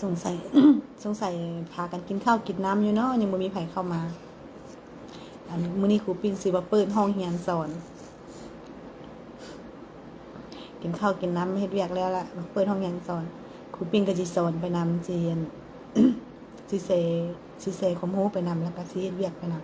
ສົງໄສ ສົງໄສພາກັນກິນເຂົ້າກິນນ້ຳຢູ່ເນາະ ຍັງບໍ່ມີໃຜເຂົ້າມາ. ອັນ ມື້ນີ້ຄູປິງຊິມາເປີດຫ້ອງຮຽນສອນ ກິນເຂົ້າກິນນ້ຳເຮັດວຽກແລ້ວລະ ມາເປີດຫ້ອງຮຽນສອນ. ຄູປິງກໍຊິສອນໄປນຳ ຊິ ຊິແຊ ຊິແຊຄວາມຮູ້ໄປນຳ ແລ້ວກໍຊິເຮັດວຽກໄປນຳ.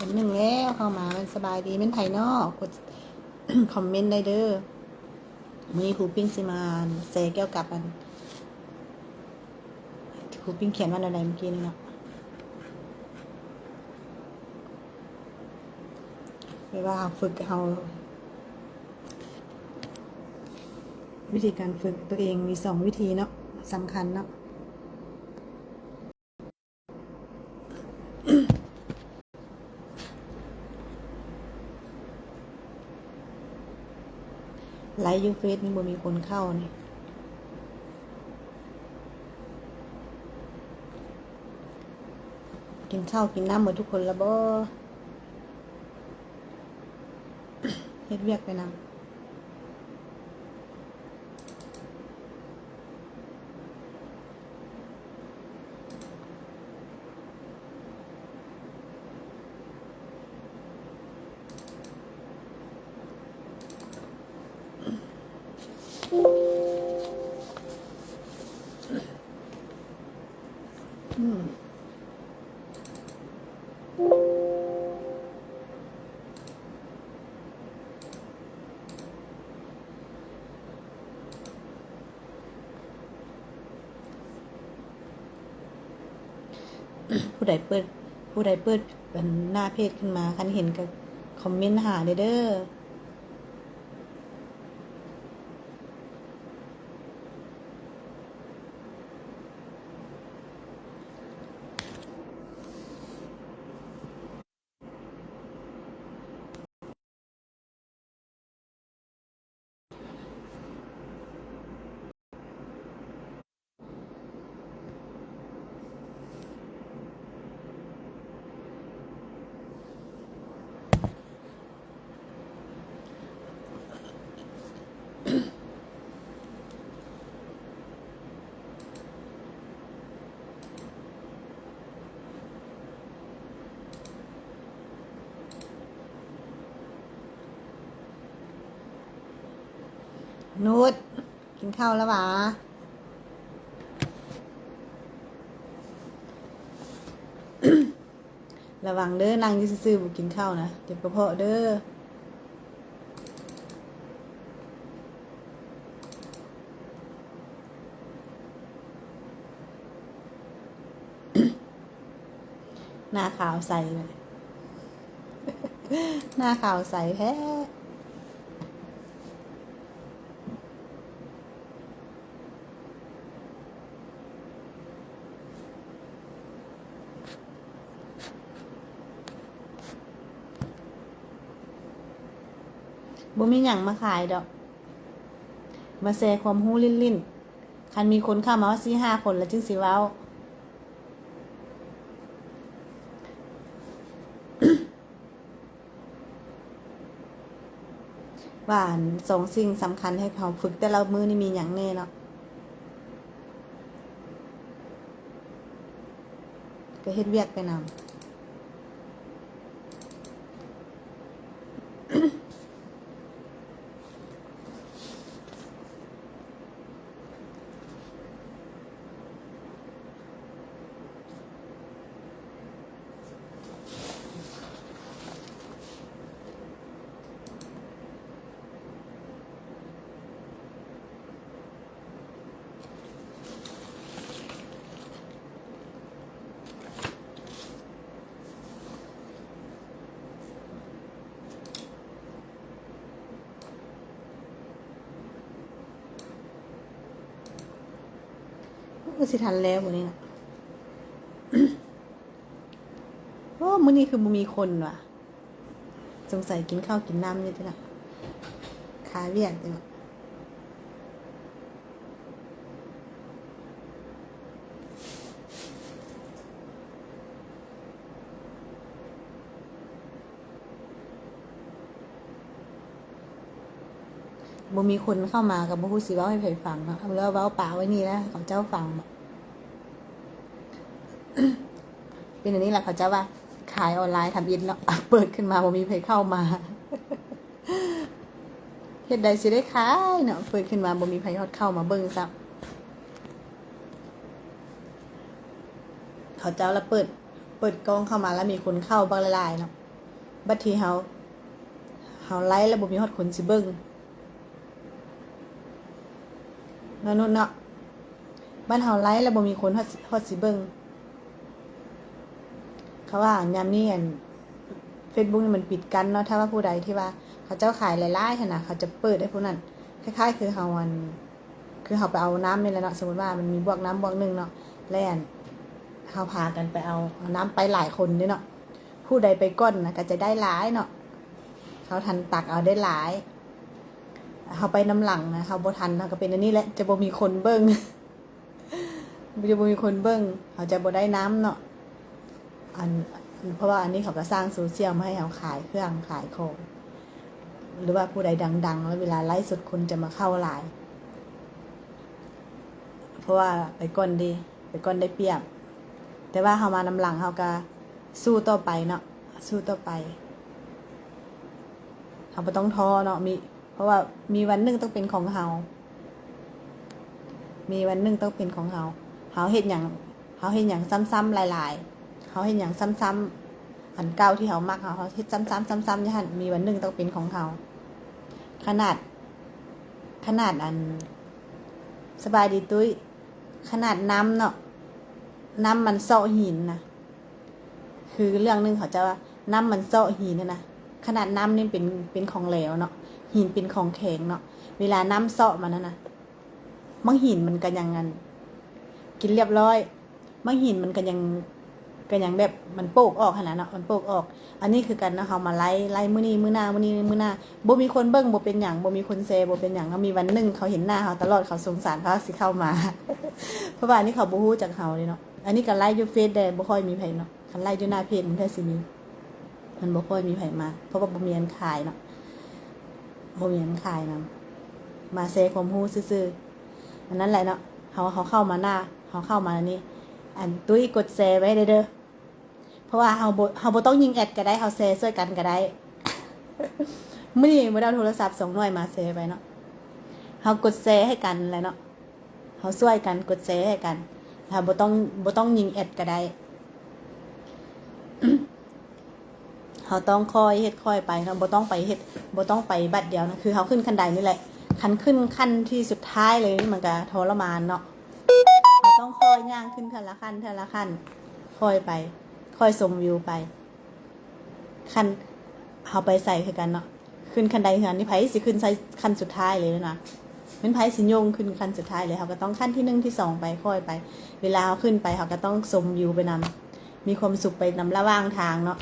ຄົນໜຶ່ງແລ້ວເຂົ້າມາ ແມ່ນສະບາຍດີ ແມ່ນໃຜເນາະ? ກົດຄອມເມັນໄດ້ເດີ້. ມື້ນີ້ຄູປິງຊິມາແຊກ່ຽວກັບອັນ ຄູປິງຂຽນວ່າແນວໃດມື້ກີ້ນີ້ເນາະ ແບບວ່າເຮົາຝຶກ ເຮົາ ວິທີການຝຶກຕົວເອງມີສອງວິທີເນາະ ສຳຄັນເນາະ. ໄລຟ໌ຢູ່ເຟສນີ້ບໍ່ມີຄົນເຂົ້ານີ້ ກິນເຂົ້າກິນນ້ຳໝົດທຸກຄົນລະບໍ່? ເຮັດວຽກໄປນຳ. ອືມ ຜູ້ໃດເປີດ ຜູ້ໃດເປີດອັນໜ້າເພຈຂຶ້ນມາ ຄັນເຫັນກໍຄອມເມັນຫາແດ່ເດີ້. ນູດ ກິນເຂົ້າແລ້ວຫວາ? ລະວັງເດີ້ ນັ່ງຢູ່ຊື່ໆ ບໍ່ກິນເຂົ້ານະ ເຈັບກະເພາະເດີ້. ໜ້າຂາວໃສ ໜ້າຂາວໃສແທ້. ບໍ່ມີຫຍັງມາຂາຍດອກ ມາແຊຄວາມຮູ້ຫຼິ້ນໆ. ຄັນມີຄົນເຂົ້າມາວ່າສີ່ຫ້າຄົນແລ້ວຈຶ່ງຊິເວົ້າ ວ່າອັນສອງສິ່ງສຳຄັນໃຫ້ເຮົາຝຶກແຕ່ລະມື້ນີ້ມີຫຍັງແດ່ເນາະ ກໍເຮັດວຽກໄປນຳ. ຄືຊິທັນແລ້ວມື້ນີ້ນະ. ໂອ້ ມື້ນີ້ຄືບໍ່ມີຄົນຫວາ? ສົງໄສກິນເຂົ້າກິນນ້ຳຢູ່ຕິລະ ຄາວຽກຕິລະ. ບໍ່ມີຄົນເຂົ້າມາກໍບໍ່ຮູ້ຊິເວົ້າໃຫ້ໃຜຟັງເນາະ ເລີຍເວົ້າປະໄວ້ນີ້ແຫຼະ ເຂົາເຈົ້າຟັງ. ເປັນອັນນີ້ລະ ເຂົາເຈົ້າວ່າຂາຍອອນລາຍທຳອິດເນາະ ເປີດຂຶ້ນມາບໍ່ມີໃຜເຂົ້າມາ ເຮັດໃດຊິໄດ້ຂາຍເນາະ ເປີດຂຶ້ນມາບໍ່ມີໃຜຮອດເຂົ້າມາເບິ່ງຊ້ຳ. ເຂົາເຈົ້າລະເປີດ ເປີດກ້ອງເຂົ້າມາລະມີຄົນເຂົ້າບັກຫຼາຍໆເນາະ ບັດທີເຮົາ ເຮົາໄລຟ໌ລະບໍ່ມີຮອດຄົນຊິເບິ່ງ ເນາະນຸ່ນເນາະ ບັດເຮົາໄລຟ໌ລະບໍ່ມີຄົນຮອດ ຮອດຊິເບິ່ງ. ເຂົາວ່າຍາມນີ້ ອັນ ເຟສບຸກນີ້ມັນປິດກັ້ນເນາະ ຖ້າວ່າຜູ້ໃດທີ່ວ່າເຂົາເຈົ້າຂາຍຫຼາຍໆຫັ້ນນະ ເຂົາຈະເປີດໃຫ້ຜູ້ນັ້ນ ຄ້າຍໆຄືເຮົາ ອັນ ຄືເຮົາໄປເອົານ້ຳນີ້ແຫຼະເນາະ ສົມມຸດວ່າມັນມີບວກນ້ຳບວກໜຶ່ງເນາະ ແລ້ວ ອັນ ເຮົາພາກັນໄປເອົາ ເອົານ້ຳໄປຫຼາຍຄົນເດ້ເນາະ ຜູ້ໃດໄປກ່ອນນະກໍຈະໄດ້ຫຼາຍເນາະ ເຮົາທັນຕັກເອົາໄດ້ຫຼາຍ ເຮົາໄປນຳຫຼັງນະ ເຮົາບໍ່ທັນ ເຮົາກໍເປັນອັນນີ້ແຫຼະ ຈະບໍ່ມີຄົນເບິ່ງ ຈະບໍ່ມີຄົນເບິ່ງ ເຮົາຈະບໍ່ໄດ້ນ້ຳເນາະ ອັນ ເພາະວ່າອັນນີ້ເຂົາກໍສ້າງໂຊຊຽວມາໃຫ້ເຮົາຂາຍເຄື່ອງຂາຍຂອງ ຫຼືວ່າຜູ້ໃດດັງໆ ແລ້ວເວລາໄລຟ໌ສົດຄົນຈະມາເຂົ້າຫຼາຍ ເພາະວ່າໄປກ່ອນເດ້ ໄປກ່ອນໄດ້ປຽບ ແຕ່ວ່າເຮົາມານຳຫຼັງ ເຮົາກໍສູ້ຕໍ່ໄປເນາະ ສູ້ຕໍ່ໄປ ເຮົາບໍ່ຕ້ອງທໍ້ເນາະ ມີ ເພາະວ່າມີວັນໜຶ່ງຕ້ອງເປັນຂອງເຮົາ ມີວັນໜຶ່ງຕ້ອງເປັນຂອງເຮົາ ເຮົາເຮັດຫຍັງ ເຮົາເຮັດຫຍັງຊ້ຳໆຫຼາຍໆ ເຮົາເຮັດຫຍັງຊ້ຳໆ ອັນເກົ່າທີ່ເຮົາມັກ ເຮົາ ເຮົາເຮັດຊ້ຳໆ ຊ້ຳໆຢູ່ຫັ້ນ ມີວັນໜຶ່ງຕ້ອງເປັນຂອງເຮົາ ຂະໜາດ ຂະໜາດ ອັນ ສະບາຍດີຕຸ້ຍ ຂະໜາດນ້ຳເນາະ ນ້ຳມັນເຊາະຫີນນະ ຄືເລື່ອງໜຶ່ງເຂົາເຈົ້າວ່ານ້ຳມັນເຊາະຫີນຫັ້ນນະ ຂະໜາດນ້ຳນີ້ເປັນ ເປັນຂອງແຫຼວເນາະ ຫີນເປັນຂອງແຂງເນາະ ເວລານ້ຳເຊາະມັນຫັ້ນນະ ມັນຫີນມັນກໍຍັງ ອັນ ກິນລຽບຮ້ອຍ ມັນຫີນມັນກໍຍັງ ກໍຍັງແບບມັນໂປກອອກຫັ້ນນະເນາະ ມັນໂປກອອກ. ອັນນີ້ຄືກັນເນາະ ເຮົາມາໄລ່ ໄລ່ມື້ນີ້ມື້ໜ້າ ມື້ນີ້ມື້ໜ້າ ບໍ່ມີຄົນເບິ່ງບໍ່ເປັນຫຍັງ ບໍ່ມີຄົນແຊບໍ່ເປັນຫຍັງເນາະ ມີວັນໜຶ່ງເຂົາເຫັນໜ້າເຮົາຕະຫຼອດ ເຂົາສົງສານ ເຂົາຊິເຂົ້າມາ ເພາະວ່າອັນນີ້ເຂົາບໍ່ຮູ້ຈັກເຮົາເດ້ເນາະ. ອັນນີ້ກໍໄລຟ໌ຢູ່ເຟສແດ່ ບໍ່ຄ່ອຍມີໃຜເນາະ ຄັນໄລຟ໌ຢູ່ໜ້າເພຈມັນແທ້ຊິມີ ມັນບໍ່ຄ່ອຍມີໃຜມາ ເພາະວ່າບໍ່ມີອັນຂາຍເນາະ ບໍ່ມີອັນຂາຍນຳ ມາແຊຄວາມຮູ້ຊື່ໆ. ອັນນັ້ນແຫຼະເນາະ ເຮົາ ເຮົາເຂົ້າມາໜ້າ ເຮົາເຂົ້າມານີ້ ອັນ ຕຸ້ຍກົດແຊໄວ້ເດີ ເພາະວ່າເຮົາບໍ່ ເຮົາບໍ່ຕ້ອງຍິງແອັດກໍໄດ້ ເຮົາແຊຊ່ວຍກັນກໍໄດ້. ມື້ນີ້ບໍ່ໄດ້ເອົາໂທລະສັບສອງໜ່ວຍມາແຊໄວ້ເນາະ ເຮົາກົດແຊໃຫ້ກັນແຫຼະເນາະ ເຮົາຊ່ວຍກັນກົດແຊໃຫ້ກັນ ຖ້າບໍ່ຕ້ອງ ບໍ່ຕ້ອງຍິງແອັດກໍໄດ້. ເຮົາຕ້ອງຄ່ອຍເຮັດຄ່ອຍໄປເນາະ ບໍ່ຕ້ອງໄປເຮັດ ບໍ່ຕ້ອງໄປບາດດຽວນະ ຄືເຮົາຂຶ້ນຂັ້ນໄດນີ້ແຫຼະ ຄັນຂຶ້ນຂັ້ນທີ່ສຸດທ້າຍເລີຍນີ້ມັນກະທໍລະມານເນາະ ເຮົາຕ້ອງຄ່ອຍຍ່າງຂຶ້ນເທື່ອລະຂັ້ນ ເທື່ອລະຂັ້ນ ຄ່ອຍໄປ ຄ່ອຍຊົມວິວໄປ. ຄັນເຮົາໄປໃສຄືກັນເນາະ ຂຶ້ນຂັ້ນໄດເຮືອນນີ້ ໃຜຊິຂຶ້ນໃສ່ຂັ້ນສຸດທ້າຍເລີຍນະ ແມ່ນໃຜຊິໂຍງຂຶ້ນຂັ້ນສຸດທ້າຍເລີຍ ເຮົາກໍຕ້ອງຂັ້ນທີໜຶ່ງທີສອງໄປ ຄ່ອຍໄປ ເວລາເຮົາຂຶ້ນໄປ ເຮົາກໍຕ້ອງຊົມວິວໄປນຳ ມີຄວາມສຸກໄປນຳລະຫວ່າງທາງເນາະ.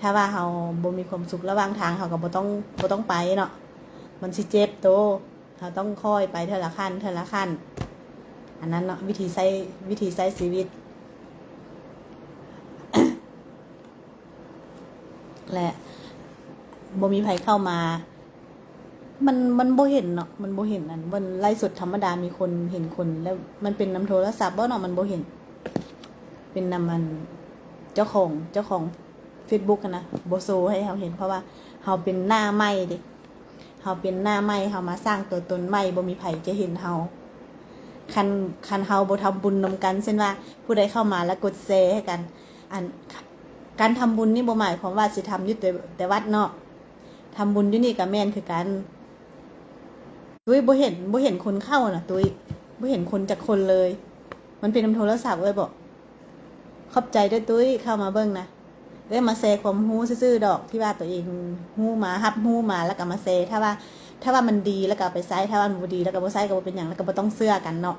ຖ້າວ່າເຮົາບໍ່ມີຄວາມສຸກລະຫວ່າງທາງ ເຮົາກໍບໍ່ຕ້ອງ ບໍ່ຕ້ອງໄປເນາະ ມັນຊິເຈັບໂຕ. ເຮົາຕ້ອງຄ່ອຍໄປເທື່ອລະຂັ້ນ ເທື່ອລະຂັ້ນ ອັນນັ້ນເນາະ ວິທີໃຊ້ ວິທີໃຊ້ຊີວິດ ແລະ ບໍ່ມີໃຜເຂົ້າມາ ມັນ ມັນບໍ່ເຫັນເນາະ ມັນບໍ່ເຫັນ ອັນ ມັນໄລຟ໌ສົດທຳມະດາ ມີຄົນເຫັນຄົນ ແລ້ວມັນເປັນນຳໂທລະສັບບໍ່ເນາະ ມັນບໍ່ເຫັນ ເປັນນຳ ອັນ ເຈົ້າຂອງ ເຈົ້າຂອງເຟສບຸກຫັ້ນນະ ບໍ່ໂຊໃຫ້ເຮົາເຫັນ ເພາະວ່າເຮົາເປັນໜ້າໃໝ່ເດ້ ເຮົາເປັນໜ້າໃໝ່ ເຮົາມາສ້າງຕົວຕົນໃໝ່ ບໍ່ມີໃຜຈະເຫັນເຮົາ. ຄັນ ຄັນເຮົາບໍ່ທຳບຸນນຳກັນ ເຊັ່ນວ່າ ຜູ້ໃດເຂົ້າມາແລ້ວກົດແຊໃຫ້ກັນ ອັນ ການທຳບຸນນີ້ບໍ່ໝາຍຄວາມວ່າຊິທຳຢູ່ແຕ່ ແຕ່ວັດເນາະ ທຳບຸນຢູ່ນີ້ກໍແມ່ນຄືກັນ. ຕຸ້ຍ ບໍ່ເຫັນ ບໍ່ເຫັນຄົນເຂົ້ານະ ຕຸ້ຍ ບໍ່ເຫັນຄົນຈັກຄົນເລີຍ ມັນເປັນນຳໂທລະສັບເອີຍບໍ? ຂອບໃຈເດີຕຸ້ຍ ເຂົ້າມາເບິ່ງນະ ເອີຍ ມາແຊຄວາມຮູ້ຊື່ໆດອກ ທີ່ວ່າຕົວເອງຮູ້ມາ ຮັບຮູ້ມາ ແລ້ວກໍມາແຊ ຖ້າວ່າ ຖ້າວ່າມັນດີ ແລ້ວກໍເອົາໄປໃຊ້ ຖ້າວ່າມັນບໍ່ດີ ແລ້ວກໍບໍ່ໃຊ້ ກໍບໍ່ເປັນຫຍັງ ແລ້ວກໍບໍ່ຕ້ອງເຊື່ອກັນເນາະ.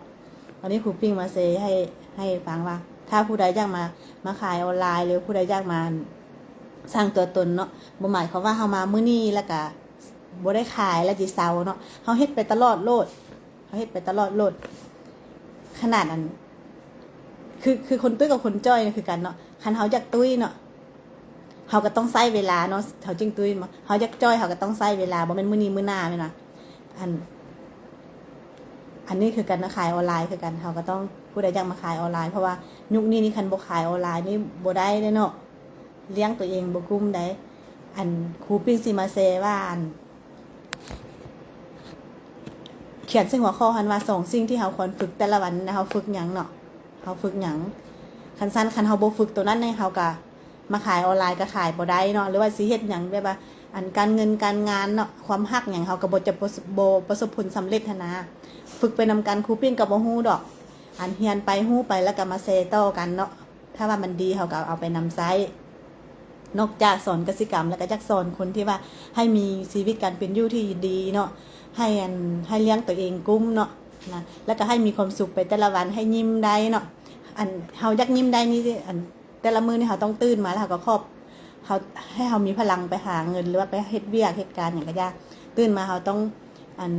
ຕອນນີ້ຄູປິງມາແຊໃຫ້ ໃຫ້ຟັງວ່າ ຖ້າຜູ້ໃດຢາກມາ ມາຂາຍອອນລາຍ ຫຼືຜູ້ໃດຢາກມາສ້າງຕົວຕົນເນາະ, ບໍ່ໝາຍຄວາມວ່າເຮົາມາມື້ນີ້ແລ້ວກະບໍ່ໄດ້ຂາຍແລ້ວຊິເຊົາເນາະ. ເຮົາເຮັດໄປຕະຫຼອດໂລດ ເຮົາເຮັດໄປຕະຫຼອດໂລດ. ຂະໜາດອັນ ຄື ຄືຄົນຕຸ້ຍກັບຄົນຈ່ອຍນີ້ຄືກັນເນາະ. ຄັນເຮົາຢາກຕຸ້ຍເນາະ ເຮົາກໍຕ້ອງໃຊ້ເວລາເນາະ ເຮົາຈຶ່ງຕຸ້ຍ. ເຮົາຢາກຈ່ອຍ ເຮົາກໍຕ້ອງໃຊ້ເວລາ ບໍ່ແມ່ນມື້ນີ້ມື້ໜ້າແມ່ນບໍ່? ອັນ ອັນນີ້ຄືກັນນະ ຂາຍອອນລາຍຄືກັນ ເຮົາກໍຕ້ອງ ຜູ້ໃດຢາກມາຂາຍອອນລາຍ ເພາະວ່າຍຸກນີ້ນີ້ ຄັນບໍ່ຂາຍອອນລາຍນີ້ບໍ່ໄດ້ເດ້ເນາະ, ລ້ຽງຕົວເອງບໍ່ກຸ້ມໃດ. ອັນ ຄູປິງຊິມາແຊວ່າ ອັນ ຂຽນໃສ່ຫົວຂໍ້ຫັ້ນວ່າ ສອງສິ່ງທີ່ເຮົາຄວນຝຶກແຕ່ລະວັນນະ ເຮົາຝຶກຫຍັງເນາະ ເຮົາຝຶກຫຍັງ? ຄັນຊັ້ນ ຄັນເຮົາບໍ່ຝຶກໂຕນັ້ນນີ້ ເຮົາກະມາຂາຍອອນລາຍກະຂາຍບໍ່ໄດ້ເນາະ, ຫຼືວ່າຊິເຮັດຫຍັງແບບວ່າ ອັນ ການເງິນການງານເນາະ ຄວາມຮັກຫຍັງ ເຮົາກະບໍ່ຈະປະ ບໍ່ປະສົບຜົນສຳເລັດຫັ້ນນະ. ຝຶກໄປນຳກັນ ຄູປິງກະບໍ່ຮູ້ດອກ. ອັນ ຮຽນໄປ ຮູ້ໄປ ແລ້ວກະມາແຊຕໍ່ກັນເນາະ. ຖ້າວ່າມັນດີ ເຮົາກໍເອົາໄປນຳໃຊ້. ນອກຈາກສອນກະສິກຳ ແລ້ວກໍຢາກສອນຄົນທີ່ວ່າໃຫ້ມີຊີວິດການເປັນຢູ່ທີ່ດີເນາະ, ໃຫ້ອັນ ໃຫ້ລ້ຽງຕົວເອງກຸ້ມເນາະນະ, ແລ້ວກໍໃຫ້ມີຄວາມສຸກໄປແຕ່ລະວັນ ໃຫ້ຍິ້ມໄດ້ເນາະ. ອັນ ເຮົາຢາກຍິ້ມໄດ້ນີ້ ອັນ ແຕ່ລະມື້ນີ້ເຮົາຕ້ອງຕື່ນມາແລ້ວເຮົາກໍຂອບ ເຮົາ ໃຫ້ເຮົາມີພະລັງໄປຫາເງິນ ຫຼືວ່າໄປເຮັດວຽກເຮັດການຫຍັງກໍຢ່າ, ຕື່ນມາເຮົາຕ້ອງ ອັນ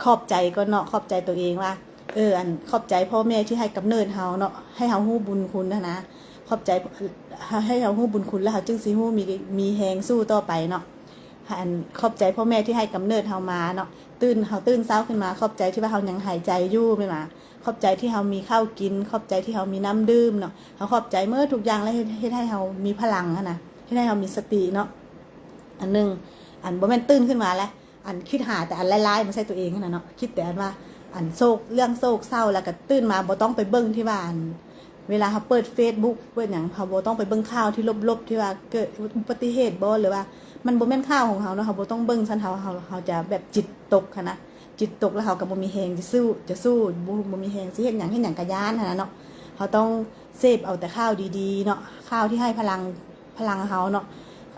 ຂອບໃຈກ່ອນເນາະ, ຂອບໃຈຕົວເອງວ່າ ເອີ ອັນ ຂອບໃຈພໍ່ແມ່ທີ່ໃຫ້ກຳເນີດເຮົາເນາະ, ໃຫ້ເຮົາຮູ້ບຸນຄຸນຫັ້ນນະ. ຂອບໃຈ ໃຫ້ເຮົາຮູ້ບຸນຄຸນ ແລ້ວເຮົາຈຶ່ງຊິຮູ້ ມີ ມີແຮງສູ້ຕໍ່ໄປເນາະ. ອັນ ຂອບໃຈພໍ່ແມ່ທີ່ໃຫ້ກຳເນີດເຮົາມາເນາະ, ຕື່ນ ເຮົາຕື່ນເຊົ້າຂຶ້ນມາ ຂອບໃຈທີ່ວ່າເຮົາຍັງຫາຍໃຈຢູ່ແມ່ນຫວາ? ຂອບໃຈທີ່ເຮົາມີເຂົ້າກິນ, ຂອບໃຈທີ່ເຮົາມີນ້ຳດື່ມເນາະ. ເຮົາຂອບໃຈເໝິດທຸກຢ່າງ ແລ້ວເຮັດ ເຮັດໃຫ້ເຮົາມີພະລັງຫັ້ນນະ, ເຮັດໃຫ້ເຮົາມີສະຕິເນາະ. ອັນໜຶ່ງ ອັນ ບໍ່ແມ່ນຕື່ນຂຶ້ນມາແລ້ວ ອັນ ຄິດຫາແຕ່ອັນຮ້າຍໆມາໃສ່ຕົວເອງຫັ້ນນະເນາະ, ຄິດແຕ່ອັນວ່າ ອັນ ໂສກ ເລື່ອງໂສກເສົ້າ ແລ້ວກໍຕື່ນມາບໍ່ຕ້ອງໄປເບິ່ງທີ່ວ່າ ອັນ ເວລາເຮົາເປີດເຟສບຸກເປີດຫຍັງ ເຮົາບໍ່ຕ້ອງໄປເບິ່ງຂ່າວທີ່ລົບໆ ທີ່ວ່າເກີດອຸບັດຕິເຫດບໍ ຫຼືວ່າມັນບໍ່ແມ່ນຂ່າວຂອງເຮົາເນາະ, ເຮົາບໍ່ຕ້ອງເບິ່ງຊັ້ນ ເຮົາ ເຮົາ ເຮົາຈະແບບຈິດຕົກຫັ້ນນະ. ຈິດຕົກແລ້ວເຮົາກໍບໍ່ມີແຮງຈະສູ້ ຈະສູ້ ບໍ່ ບໍ່ມີແຮງຊິເຮັດຫຍັງ ເຮັດຫຍັງກໍຢ້ານຫັ້ນນະເນາະ. ເຮົາຕ້ອງເສບເອົາແຕ່ຂ່າວດີໆເນາະ, ຂ່າວທີ່ໃຫ້ພະລັງ ພະລັງເຮົາເນາະ,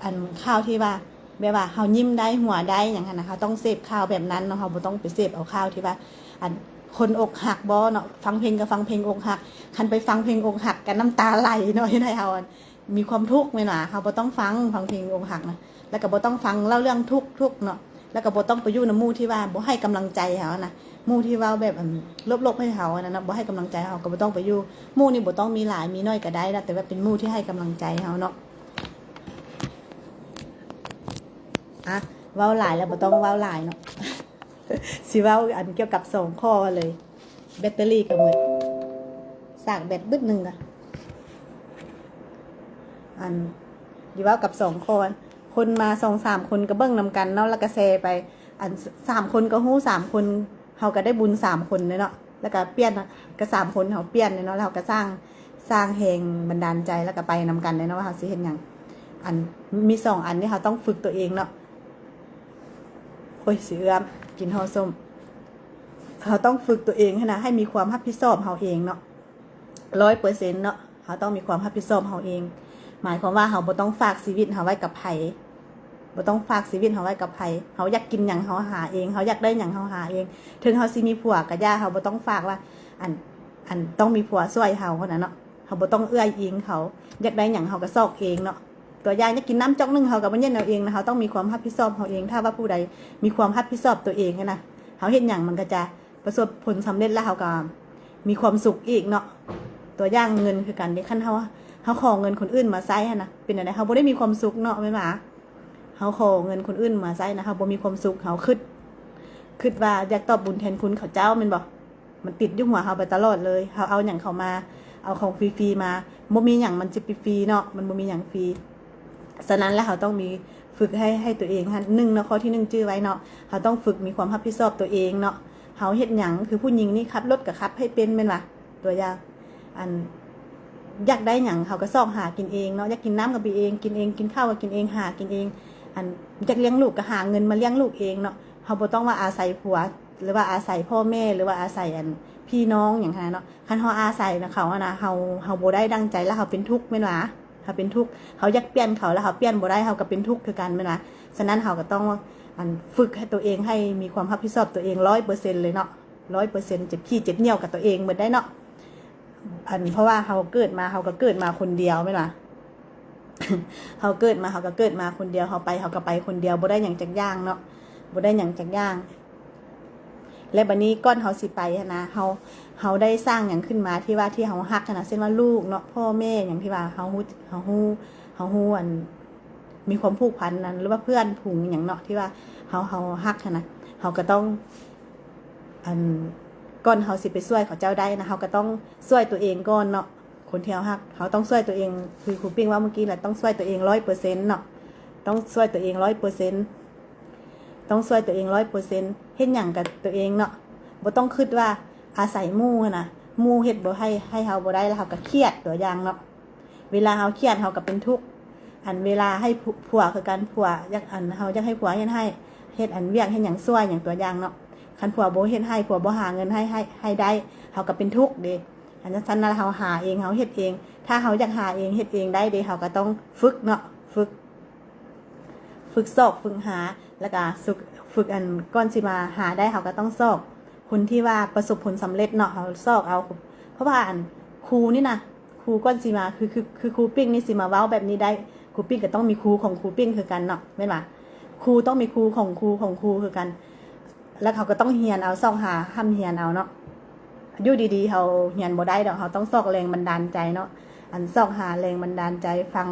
ອັນ ຂ່າວທີ່ວ່າ ແບບວ່າເຮົາຍິ້ມໄດ້ ຫົວໄດ້ຫຍັງຫັ້ນນະ, ເຮົາຕ້ອງເສບຂ່າວແບບນັ້ນເນາະ, ເຮົາບໍ່ຕ້ອງໄປເສບເອົາຂ່າວທີ່ວ່າ ອັນ ຄົນອົກຫັກບໍເນາະ, ຟັງເພງກໍຟັງເພງອົກຫັກ, ຄັນໄປຟັງເພງອົກຫັກກໍນ້ຳຕາໄຫຼເນາະ, ເຮັດໃຫ້ເຮົາ ອັນ ມີຄວາມທຸກແມ່ນຫວາ? ເຮົາບໍ່ຕ້ອງຟັງ ຟັງເພງອົກຫັກນະ, ແລ້ວກໍບໍ່ຕ້ອງຟັງເລົ່າເລື່ອງທຸກໆເນາະ, ແລ້ວກໍບໍ່ຕ້ອງໄປຢູ່ນຳໝູ່ທີ່ວ່າບໍ່ໃຫ້ກຳລັງໃຈເຮົານະ, ໝູ່ທີ່ເວົ້າແບບ ອັນ ລົບໆໃຫ້ເຮົາຫັ້ນນະເນາະ, ບໍ່ໃຫ້ກຳລັງໃຈເຮົາ ກໍບໍ່ຕ້ອງໄປຢູ່. ໝູ່ນີ້ບໍ່ຕ້ອງມີຫຼາຍ ມີໜ້ອຍກໍໄດ້ນະ, ແຕ່ວ່າເປັນໝູ່ທີ່ໃຫ້ກຳລັງໃຈເຮົາເນາະ. ອ່ະ ເວົ້າຫຼາຍແລ້ວ ບໍ່ຕ້ອງເວົ້າຫຼາຍເນາະ, ຊິເວົ້າ ອັນ ກ່ຽວກັບສອງຂໍ້ເລີຍ. ແບັດເຕີຣີກໍໝົດ ສາກແບັດບຶດໜຶ່ງກະ ອັນ ຊິເວົ້າກັບສອງຄົນ ຄົນມາສອງສາມຄົນກໍເບິ່ງນຳກັນເນາະ, ແລ້ວກໍແຊໄປ ອັນ ສາມຄົນກໍຮູ້ ສາມຄົນ ເຮົາກໍໄດ້ບຸນສາມຄົນເລີຍເນາະ, ແລ້ວກໍປ່ຽນ ກໍສາມຄົນເຮົາປ່ຽນເລີຍເນາະ, ແລ້ວເຮົາກໍສ້າງ ສ້າງແຮງບັນດານໃຈ ແລ້ວກໍໄປນຳກັນເລີຍເນາະ ວ່າເຮົາຊິເຮັດຫຍັງ. ອັນ ມີສອງອັນນີ້ເຮົາຕ້ອງຝຶກຕົວເອງເນາະ. ໂອ້ຍ ຊິເອື້ອມ ກິນຫໍ່ສົ້ມ. ເຮົາຕ້ອງຝຶກຕົວເອງຫັ້ນນະ ໃຫ້ມີຄວາມຮັບຜິດຊອບເຮົາເອງເນາະ ຮ້ອຍເປີເຊັນເນາະ. ເຮົາຕ້ອງມີຄວາມຮັບຜິດຊອບເຮົາເອງ. ໝາຍຄວາມວ່າເຮົາບໍ່ຕ້ອງຝາກຊີວິດເຮົາໄວ້ກັບໃຜ, ບໍ່ຕ້ອງຝາກຊີວິດເຮົາໄວ້ກັບໃຜ. ເຮົາຢາກກິນຫຍັງເຮົາຫາເອງ, ເຮົາຢາກໄດ້ຫຍັງເຮົາຫາເອງ. ເຖິງເຮົາຊິມີຜົວກໍຢ່າ, ເຮົາບໍ່ຕ້ອງຝາກວ່າ ອັນ ອັນ ຕ້ອງມີຜົວຊ່ວຍເຮົາຫັ້ນນະເນາະ. ເຮົາບໍ່ຕ້ອງເອື້ອຍອີງເຂົາ, ຢາກໄດ້ຫຍັງເຮົາກໍຊອກເອງເນາະ. ຕົວຢ່າງ ຢາກກິນນ້ຳຈອກໜຶ່ງ ເຮົາກໍມາເຢັນເອົາເອງນະ, ເຮົາຕ້ອງມີຄວາມຮັບຜິດຊອບເຮົາເອງ. ຖ້າວ່າຜູ້ໃດມີຄວາມຮັບຜິດຊອບຕົວເອງຫັ້ນນະ, ເຮົາເຮັດຫຍັງມັນກໍຈະປະສົບຜົນສຳເລັດ ແລະ ເຮົາກໍມີຄວາມສຸກອີກເນາະ. ຕົວຢ່າງເງິນຄືກັນເດ້, ຄັນເຮົາ ເຮົາຂໍເງິນຄົນອື່ນມາໃຊ້ຫັ້ນນະ ເປັນແນວໃດ? ເຮົາບໍ່ໄດ້ມີຄວາມສຸກເນາະ ແມ່ນບໍ່? ເຮົາຂໍເງິນຄົນອື່ນມາໃຊ້ນະ ເຮົາບໍ່ມີຄວາມສຸກ, ເຮົາຄິດ ຄິດວ່າຢາກຕອບບຸນແທນຄຸນເຂົາເຈົ້າ ແມ່ນບໍ່? ມັນຕິດຢູ່ຫົວເຮົາໄປຕະຫຼອດເລີຍ. ເຮົາເອົາຫຍັງເຂົາມາ? ເອົາຂອງຟຣີໆມາ. ບໍ່ມີຫຍັງມັນຈະໄປຟຣີເນາະ, ມັນບໍ່ມີຫຍັງຟຣີ. ສະນັ້ນແລ້ວເຮົາຕ້ອງມີ ຝຶກໃຫ້ ໃຫ້ຕົວເອງຫັ້ນ ໜຶ່ງເນາະ, ຂໍ້ທີໜຶ່ງຈື່ໄວ້ເນາະ, ເຮົາຕ້ອງຝຶກມີຄວາມຮັບຜິດຊອບຕົວເອງເນາະ. ເຮົາເຮັດຫຍັງ ຄືຜູ້ຍິງນີ້ ຂັບລົດກໍຂັບໃຫ້ເປັນແມ່ນຫວາ? ຕົວຢ່າງ ອັນ ຢາກໄດ້ຫຍັງເຮົາກໍຊອກຫາກິນເອງເນາະ, ຢາກກິນນ້ຳກໍໄປເອງ ກິນເອງ, ກິນເຂົ້າກໍກິນເອງ ຫາກິນເອງ, ອັນ ຢາກລ້ຽງລູກກໍຫາເງິນມາລ້ຽງລູກເອງເນາະ. ເຮົາບໍ່ຕ້ອງວ່າອາໄສຜົວ ຫຼືວ່າອາໄສພໍ່ແມ່ ຫຼືວ່າອາໄສ ອັນ ພີ່ນ້ອງຫຍັງຫັ້ນນະເນາະ. ຄັນເຮົາອາໄສນະເຂົາຫັ້ນນະ ເຮົາ ເຮົາບໍ່ໄດ້ດັ່ງໃຈ ແລ້ວເຮົາເປັນທຸກແມ່ນຫວາ? ເຮົາເປັນທຸກ. ເຮົາຢາກປ່ຽນເຂົາ ແລ້ວເຮົາປ່ຽນບໍ່ໄດ້ ເຮົາກໍເປັນທຸກຄືກັນແມ່ນຫວາ? ສະນັ້ນເຮົາກໍຕ້ອງ ອັນ ຝຶກໃຫ້ຕົວເອງ ໃຫ້ມີຄວາມຮັບຜິດຊອບຕົວເອງຮ້ອຍເປີເຊັນເລີຍເນາະ. ຮ້ອຍເປີເຊັນ ເຈັບຂີ້ເຈັບໜ້ຽວກັບຕົວເອງໝົດໄດ໋ເນາະ. ອັນ ເພາະວ່າເຮົາເກີດມາ ເຮົາກໍເກີດມາຄົນດຽວແມ່ນບໍ່? ເຮົາເກີດມາ ເຮົາກໍເກີດມາຄົນດຽວ ເຮົາໄປ ເຮົາກໍໄປຄົນດຽວ ບໍ່ໄດ້ຫຍັງຈັກຢ່າງເນາະ ບໍ່ໄດ້ຫຍັງຈັກຢ່າງ. ແລະ ບັດນີ້ກ່ອນເຮົາຊິໄປຫັ້ນນະ ເຮົາ ເຮົາໄດ້ສ້າງຫຍັງຂຶ້ນມາທີ່ວ່າ ທີ່ເຮົາຮັກຫັ້ນນະ ເຊັ່ນວ່າລູກເນາະ ພໍ່ແມ່ຫຍັງ ທີ່ວ່າເຮົາຮູ້ ເຮົາຮູ້ ເຮົາຮູ້ ອັນ ມີຄວາມຜູກພັນນັ້ນ ຫຼືວ່າເພື່ອນຝູງຫຍັງເນາະ ທີ່ວ່າເຮົາ ເຮົາຮັກຫັ້ນນະ ເຮົາກໍຕ້ອງ ອັນ ກ່ອນເຮົາຊິໄປຊ່ວຍເຂົາເຈົ້າໄດ້ນະ ເຮົາກໍຕ້ອງຊ່ວຍຕົວເອງກ່ອນເນາະ. ຄົນທີ່ເຮົາຮັກ ເຮົາຕ້ອງຊ່ວຍຕົວເອງ ຄືຄູປິ້ງເວົ້າເມື່ອກີ້ລະ ຕ້ອງຊ່ວຍຕົວເອງຮ້ອຍເປີເຊັນເນາະ ຕ້ອງຊ່ວຍຕົວເອງຮ້ອຍເປີເຊັນ ຕ້ອງຊ່ວຍຕົວເອງຮ້ອຍເປີເຊັນ. ເຮັດຫຍັງກັບຕົວເອງເນາະ ບໍ່ຕ້ອງຄິດວ່າອາໄສໝູ່ຫັ້ນນະ ໝູ່ເຮັດບໍ່ໃຫ້ ໃຫ້ເຮົາບໍ່ໄດ້ ແລ້ວເຮົາກໍຄຽດ ຕົວຢ່າງເນາະ. ເວລາເຮົາຄຽດ ເຮົາກໍເປັນທຸກ ອັນເວລາໃຫ້ຜົວ ຜົວຄືກັນ ຜົວຢາກ ອັນ ເຮົາຢາກໃຫ້ຜົວເຮັດໃຫ້ ເຮັດອັນວຽກເຮັດຫຍັງຊ່ວຍຫຍັງ ຕົວຢ່າງເນາະ. ຄັນຜົວບໍ່ເຮັດໃຫ້ ຜົວບໍ່ຫາເງິນໃຫ້ ໃຫ້ ໃຫ້ໄດ້ ເຮົາກໍເປັນທຸກເດ້. ອັນຊັ້ນນະ ເຮົາຫາເອງ ເຮົາເຮັດເອງ ຖ້າເຮົາຢາກຫາເອງເຮັດເອງໄດ້ເດ້ ເຮົາກໍຕ້ອງຝຶກເນາະ ຝຶກ ຝຶກຊອກຝຶກຫາ ແລ້ວກະຝຶກ ຝຶກ ອັນ ກ່ອນຊິມາຫາໄດ້ ເຮົາກໍຕ້ອງຊອກຄົນທີ່ວ່າປະສົບຜົນສຳເລັດເນາະ ເຮົາຊອກເອົາ. ເພາະວ່າ ອັນ ຄູນີ້ນະ ຄູກ່ອນຊິມາ ຄື ຄື ຄືຄູປິ້ງນີ້ຊິມາເວົ້າແບບນີ້ໄດ້ ຄູປິ້ງກໍຕ້ອງມີຄູຂອງຄູປິ້ງຄືກັນເນາະ ແມ່ນບໍ່? ຄູຕ້ອງມີຄູຂອງຄູຂອງຄູຄືກັນ ແລ້ວເຂົາກໍຕ້ອງຮຽນເອົາ ຊອກຫາຮ່ຳຮຽນເອົາເນາະ. ຢູ່ດີໆເຮົາຮຽນບໍ່ໄດ້ດອກ ເຮົາຕ້ອງຊອກແຮງບັນດານໃຈເນາະ ອັນ ຊອກຫາແຮງບັນດານໃຈ ຟັງ.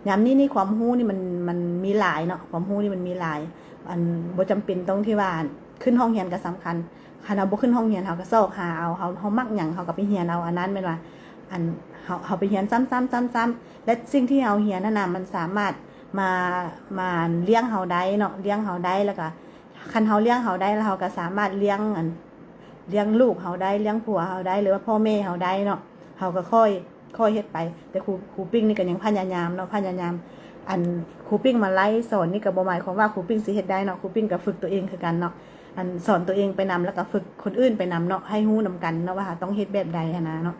ຍາມນີ້ນີ້ຄວາມຮູ້ນີ້ມັນ ມັນມີຫຼາຍເນາະ ຄວາມຮູ້ນີ້ມັນມີຫຼາຍ ອັນ ບໍ່ຈຳເປັນຕ້ອງທີ່ວ່າ ອັນ ຂຶ້ນຫ້ອງຮຽນກໍສຳຄັນ. ຄັນເຮົາບໍ່ຂຶ້ນຫ້ອງຮຽນ ເຮົາກໍຊອກຫາເອົາ ເຮົາ ເຮົາມັກຫຍັງ ເຮົາກໍໄປຮຽນເອົາອັນນັ້ນ ແມ່ນວ່າ ອັນ ເຮົາ ເຮົາໄປຮຽນຊ້ຳໆໆໆ ແລະ ສິ່ງທີ່ເຮົາຮຽນນັ້ນນະ ມັນສາມາດມາ ມາລ້ຽງເຮົາໄດ້ເນາະ ລ້ຽງເຮົາໄດ້ ແລ້ວກໍ ຄັນເຮົາລ້ຽງເຮົາໄດ້ ແລ້ວເຮົາກໍສາມາດລ້ຽງ ອັນ ລ້ຽງລູກເຮົາໄດ້ ລ້ຽງຜົວເຮົາໄດ້ ຫຼືວ່າພໍ່ແມ່ເຮົາໄດ້ເນາະ ເຮົາກໍຄ່ອຍ ຄ່ອຍເຮັດໄປ. ແຕ່ຄູ ຄູປິ້ງນີ້ກໍຍັງພະຍາຍາມເນາະ ພະຍາຍາມ. ອັນຄູປິ້ງມາໄລຟ໌ສອນນີ້ກໍບໍ່ໝາຍຄວາມວ່າຄູປິ້ງຊິເຮັດໄດ້ເນາະ ຄູປິ້ງກໍຝຶກຕົວເອງຄືກັນເນາະ ອັນ ສອນຕົວເອງໄປນຳ ແລ້ວກໍຝຶກຄົນອື່ນໄປນຳເນາະ ໃຫ້ຮູ້ນຳກັນເນາະວ່າເຮົາຕ້ອງເຮັດແບບໃດຫັ້ນນະເນາະ.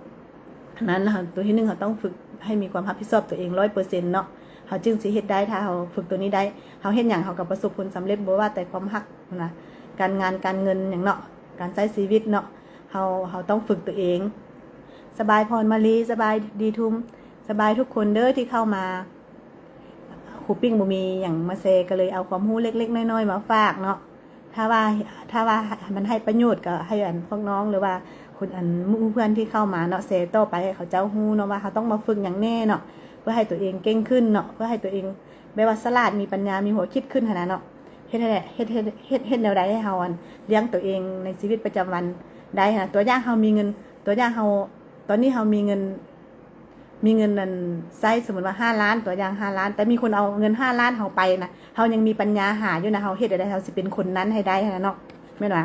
ອັນນັ້ນ ເຮົາ ຕົວທີໜຶ່ງ ເຮົາຕ້ອງຝຶກໃຫ້ມີຄວາມຮັບຜິດຊອບຕົວເອງຮ້ອຍເປີເຊັນເນາະ ເຮົາຈຶ່ງຊິເຮັດໄດ້. ຖ້າເຮົາຝຶກຕົວນີ້ໄດ້ ເຮົາເຮັດຫຍັງເຮົາກໍປະສົບຜົນສຳເລັດ ບໍ່ວ່າແຕ່ຄວາມຮັກນະ ການງານການເງິນຫຍັງເນາະ ການໃຊ້ຊີວິດເນາະ ເຮົາ ເຮົາຕ້ອງຝຶກຕົວເອງ. ສະບາຍພອນມາລີ ສະບາຍດີທຸມ ສະບາຍທຸກຄົນເດີທີ່ເຂົ້າມາ. ຄູປິ້ງບໍ່ມີຫຍັງມາແຊ ກໍເລີຍເອົາຄວາມຮູ້ເລັກໆນ້ອຍໆມາຝາກເນາະ. ຖ້າວ່າ ຖ້າວ່າມັນໃຫ້ປະໂຫຍດ ກໍໃຫ້ອັນພວກນ້ອງ ຫຼືວ່າຄົນ ອັນໝູ່ເພື່ອນທີ່ເຂົ້າມາເນາະ ແຊຕໍ່ໄປໃຫ້ເຂົາເຈົ້າຮູ້ເນາະ ວ່າເຮົາຕ້ອງມາຝຶກຫຍັງແດ່ເນາະ ເພື່ອໃຫ້ຕົວເອງເກັ່ງຂຶ້ນເນາະ ເພື່ອໃຫ້ຕົວເອງແບບວ່າສະຫຼາດ ມີປັນຍາ ມີຫົວຄິດຂຶ້ນຫັ້ນນະເນາະ. ເຮັດໃຫ້ ເຮັດ ເຮັດ ເຮັດ ເຮັດແນວໃດໃຫ້ເຮົາ ອັນ ລ້ຽງຕົວເອງໃນຊີວິດປະຈຳວັນໄດ້ຫັ້ນນະ. ຕົວຢ່າງເຮົາມີເງິນ ຕົວຢ່າງເຮົາ ຕອນນີ້ເຮົາມີເງິນ ມີເງິນນັ້ນໃຊ້ ສົມມຸດວ່າຫ້າລ້ານ ຕົວຢ່າງຫ້າລ້ານ ແຕ່ມີຄົນເອົາເງິນຫ້າລ້ານເຮົາໄປນະ ເຮົາຍັງມີປັນຍາຫາຢູ່ນະ ເຮົາເຮັດແນວໃດເຮົາຊິເປັນຄົນນັ້ນໃຫ້ໄດ້ຫັ້ນນະເນາະ ແມ່ນຫວາ?